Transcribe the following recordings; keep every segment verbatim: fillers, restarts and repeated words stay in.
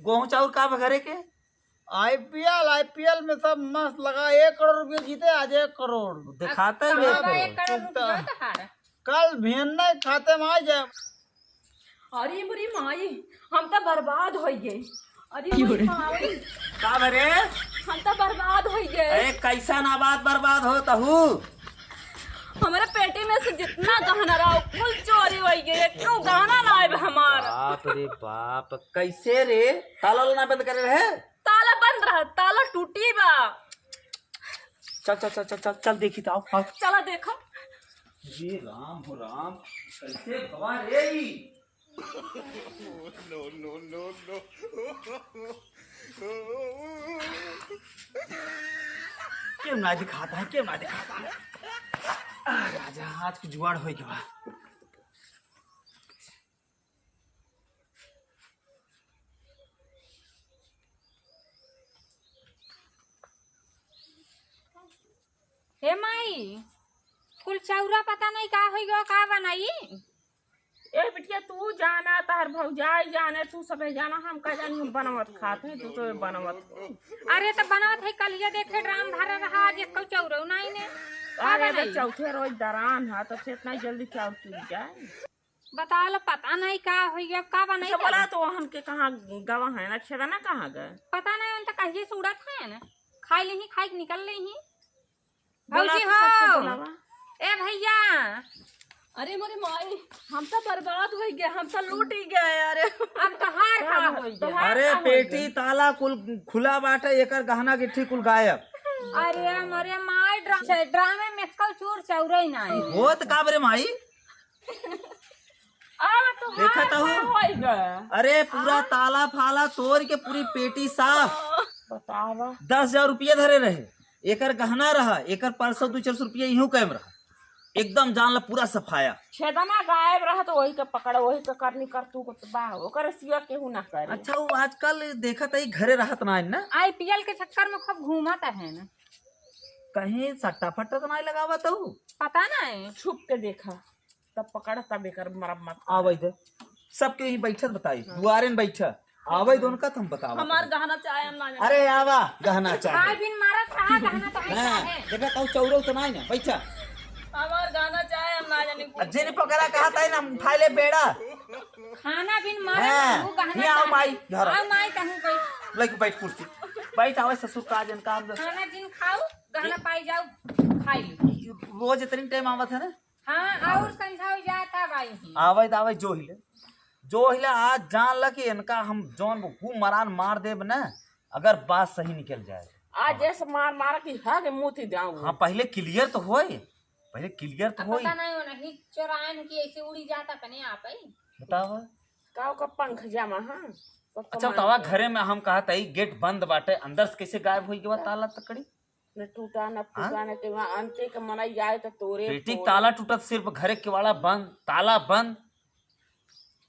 पहुँच और का बा घरे के? आईपीएल, आईपीएल में सब मस्त लगा, एक करोड़ रुपये जीते आज, एक करोड़। दिखाता है अब एक करोड़। करोड़ रुपया तोहार। कल भेन्ना खाते में आ जाए। अरे मोरी माई, हम तो बर्बाद होइ गए। अरे मोरी माई, का भरे? हम तो बर्बाद होइ गए। अरे कैसा ना बात बर्बाद हो तहू? हमारे पेटी में से जितना गहना रहा, कुल चोरी होइ गए, क्यों गहना ना आए हमार? बाप रे बाप, कैसे रे? ताला वाला ना बंद करे रहे? ताला बंद रहा, ताला टूटी बा। चल, चल, चल, चल, चल, चल, देखी तो, आओ, आओ। चला देखो। ये राम हो राम, कैसे भवा रे ई? No, no, no, no। क्यों ना दिखाता है, क्यों ना दिखाता है? आ, राजा, आज के जुगाड़ होई के बा। हे माई, कुल चौरा पता नहीं का होई गो, का बनाई? ए बिटिया, तू जाना, तार भौजाई जाने, तू सबे जाना, हम का जानी, हम बनवत खात है, तू तो बनवत हो। अरे तो बनवत है, कल ये देखे ड्राम भरा रहा, आज एक चौरो नहीं ने। का अरे तो बनाई? चौथे रोज दरान है, तो फिर इतना जल्दी चाउर चुर जाए। बताओ लो, पता नहीं का होई, अब का बनाई अच्छा, बोला करी? तो हमके कहाँ गवा है ना, छेदा ना कहाँ गए? पता नहीं, उन तो कहिए से उड़त है ना, खाई लेही, खाई के निकल लेही। बोला भौजी तो सबको हो। बोलावा। ए भैया। अरे मोरे माई, हम तो बर्बाद हो गए, हम तो लूट ही गए। अरे अब तोहार का का हो गया? तोहार अरे का हो पेटी गया? ताला कुल खुला बाटे, एकर गहना गिट्ठी कुल गायब। अरे मोरे माई, ड्रा-, ड्रामे में कल चोर चौरई ना है। होत का बरे माई? अब तो देखा हाथ तो हो। में होई गए। अरे, पूरा हाँ? ताला फाला तोड़ के पूरी पेटी साफ। बतावा। दस हजार रुपया धरे रहे, एकर गहना रहा, एकर पाँच सौ दो चार सौ रुपया इहू कैम रहा। एकदम जान ला पूरा सफाया। छेदना गायब रहा तो वही के पकड़, वही के करनी कर तू को तो बा, ओकर सिवा केहू ना करे। अच्छा, वो आजकल देखत है घरे रहत ना है ना? आईपीएल के चक्कर में खूब घूमत है ना। कहीं सट्टा फट्टा तो नहीं लगावत हूँ? पता नहीं। छुप के देखा। तब पकड़, तब एकर मरम्मत कर। आवे दे। सबके यहीं बैठत बताई, हाँ। दुआरे में बैठा। आवे दे उनका, तो हम बतावा। हमार गहना चाहे, हम ना जाने। अरे आवा, गहना चाहे। खाए बिन मारत रहा, गहना तो हम हाँ, चाहे। देखा, तू चौरो तो नहीं ना, बैठा। हमार गहना चाहे, हम ना जाने कुछ। आ, जिन पकड़ा कहा था ना, हम उठाए ले बेड़ा। खाना बिन मारत हाँ, रहू, गहना ये आओ चाहे। माई, धरो। आओ माई, कहूँ बैठ। लेके बैठ कुर्सी। बैठ, आवे ससुर का जन काम दे। खाना जिन खाऊ, गहना ये पाई जाऊ, खाई ली। रोज इतनी टाइम आवत है ना? हाँ, और संझा हो जाए तब आई ही। आवे त आवे जो हिले। जो हिले आज जान ल कि इनका हम जौन हु मरान मार देब ना, अगर बात सही निकल जाए। आज हाँ। जैसे मार मार कि हग मुती जाऊं। हाँ, पहले क्लियर तो होए, पहिले क्लियर तो अब होई। पता नहीं हो नहीं चोरायन की ऐसे उड़ी जाता कने आप ही। बताओ। का ओकर पंख जमा, हाँ? तो अच्छा, कमाल बतावा, के। घरे में हम कहा तई गेट बंद बाटे, अंदर से कैसे गायब होई गवा ताला तकड़ी? न टूटा, न हाँ? फूटा, न के वहाँ अंते के मनई जाए तो तोरे बेटी, फोड़े। ताला टूटत, सिर्फ घरे केवाड़ा बंद, ताला बंद।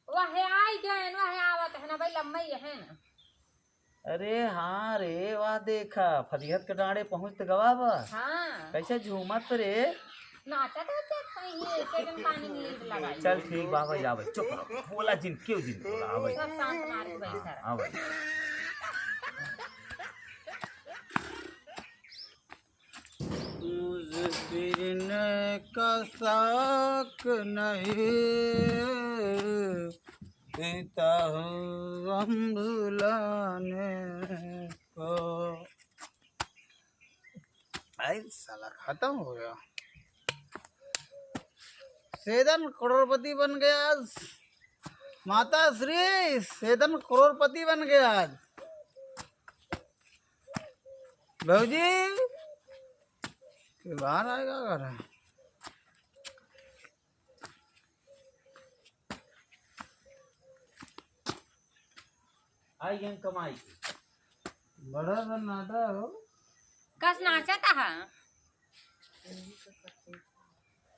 वह आई गए, वह आवत है ना भाई, लम्बा ही है ना। अरे हाँ रे, वाह देखा, फरिहत के डांड़े पहुँच त गवा बा। हाँ। कैसे झूमत रे? नाचत है क्या कहीं, एक एक दिन पानी में लीड लगाई। चल ठीक बा, आवे, आवे, चुप रहो, बोला जिन, क्यों जिन बोला, आवे। सब शांत मार के बैठा रहा। आवे। मुझे पीने का शौक नहीं, पीता हूँ अम्बुलाने को। आई साला खत्म हो गया। सेदन करोड़पति बन गया आज। माता श्री सेदन करोड़पति बन गया आज। भौजी, के बाहर आएगा घर? आई हम कमाई। बड़ा सन्नाटा हो। कस नाचत हा?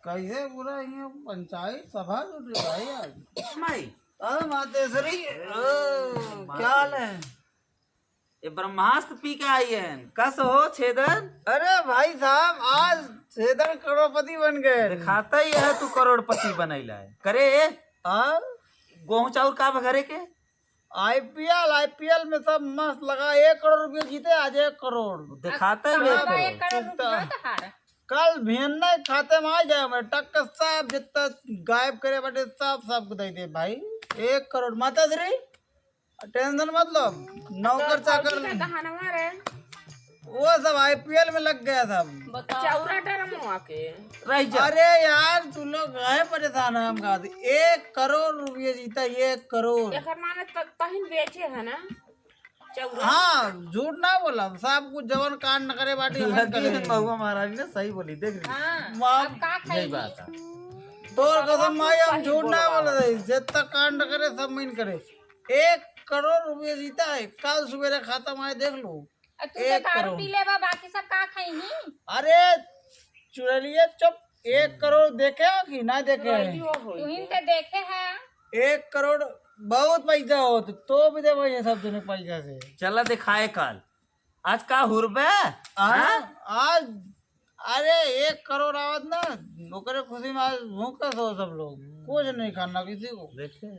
कैसे पूरा ये पंचायत सभा जुटी भाई आज? माई। अरे मातेश्वरी, ओ, माई। क्या हाल है? ये ब्रह्मास्त्र पी के आई है। कस हो छेदन? अरे भाई साहब, आज छेदन करोड़पति बन गए। दिखाता ही है तू करोड़पति बनैला है। करे, हाँ? गोहूं चाउर का बा घरे के? आईपीएल, आईपीएल में सब मस्त लगा, एक करोड़ रुपये जीते आज, एक करोड़। दिखाते अब हैं कहाँ एक बा करोड़। एक करोड़ रुपया तोहार? कल भेन्ना खाते में आ जाए, मैं टक सब जितना गायब करे बाटे, सब सबको दे दे भाई। एक करोड़। माता श्री, टेंशन मत लो, नौकर तो चाकर फौजी का गहनवा रे। वो सब आईपीएल में लग गया सब। बताओ। चौरा डरमुआ के। रह जा। अरे यार, तू लोग काहे परेशान है हमका? एक करोड़ रुपये जीता, एक करोड़। एकर माने त-, तहिन बेचे है ना? चौरा। हाँ, झूठ ना बोला, सब कुछ जवन कांड न करे बाटी, हम लगी करे। है महुआ महारानी ने सही बोली, देख ली। हाँ, माँ, अब का यही खाई? बात है। तोर कसम माई, हम झूठ ना बोला, जितना कांड करे, सब मिल करे। एक करोड़ रुपये जीता है, कल सवेरे खाता में आए, देख लो। आ, तू तो एक दारू करोड़। पी लेबा, बाकी सब का खाई ही? अरे, चुड़ैलिया चुप, एक करोड़ देखे हो कि ना देखे हो? चुड़ैलियो होई तुहिन के। ते देखे है। एक करोड़ बहुत पैसा होत, तो भी देबो ये सब जने पैसा से। चला दिखाए काल। आज का हुरबे? हाँ, हाँ? आज, अरे, एक करोड़ आवत ना, ओकरे खुशी में आज भूखे सो सब लोग, कुछ नहीं खाना किसी को। देखे?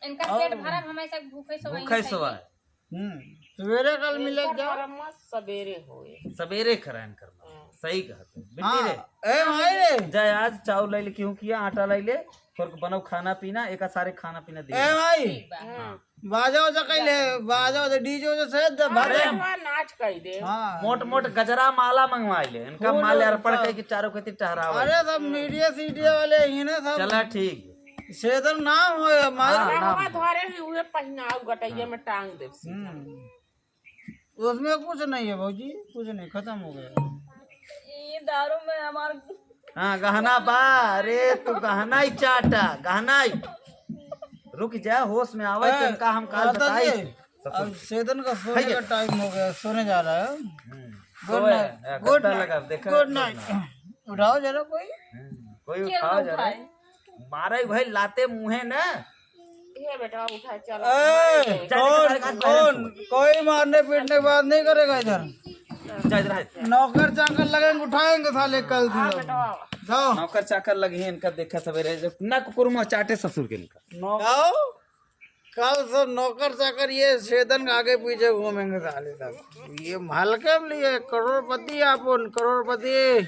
इनका और पेट भरल, हमें सब भूखे सो भूखे सो है। हम्म, सवेरे कल मिले जाओ। सवेरे होए। सवेरे करायन करना। हाँ। सही कहत है। बिट्टी हाँ, रे। ए भाई रे। जाए आज चाउर लाई ले, क्यों किया आटा लाई ले, थोड़ा बनाओ खाना पीना, एक सारे खाना पीना दे। ए भाई। ठीक बा। हाँ। बाजा उजा कइले, बाजा उजा डीजे उजे से दे, हाँ, बाजा। अरे, नाच कइ दे। हाँ। मोट मोट गजरा माला मंगवाई ले, इनका फूल माल्यार्पण सब। कइ के चारों खेती टहरावे। अरे, सब मीडिया सीडिया वाले ही ना सब। चला ठीक। सेदर नाम हो हमारा। हाँ, नाम। धरे ही उहे पहिनाऊ गटैया में टांग दे। हम्म। उसमें कुछ नहीं है भौजी, कुछ नहीं, खत्म हो गया। ये दारू में हमार हाँ, गहना बा। अरे, तू गहना ही चाटा, गहना ही। रुक जा, होश में आवे, ए, तनका हम काल माता बताई। जी, अब सेदन का सोने का टाइम हो गया, सोने जा रहा है। हम्म, good night, good night, good night. उठाओ जरा कोई। हम्म, कोई उठाओ जरा। मारे भाई लाते मुँहे ना। ये बेटा उठा, चल। ए, कौन, कौन, कोई मारने पीटने की बात नहीं करेगा इधर। नौकर चाकर लगेंगे, उठाएंगे साले कल से। जाओ। नौकर चाकर लगे हैं इनका, देखा सवेरे जब ना कुकुर मुँह चाटे ससुर के इनका। जाओ, कल से नौकर चाकर ये सेदन के आगे पीछे घूमेंगे साले सब। ये हल्के में लिए करोड़पति, अपन करोड़पति।